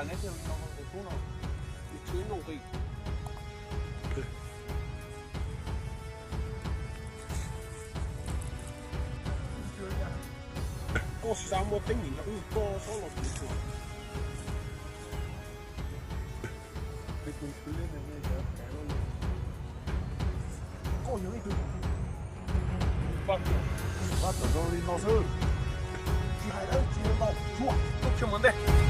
Neb thiaj li no tus tub no, ib txhia noj nqi. Koj xav muaj teeb meem nrog wb, koj txhob los tiv xwb. Koj yog ib tug, vaj tswv zoo li no xwb, tsis hais dab tsi ntau, tsuag, koj tsis mus ntej.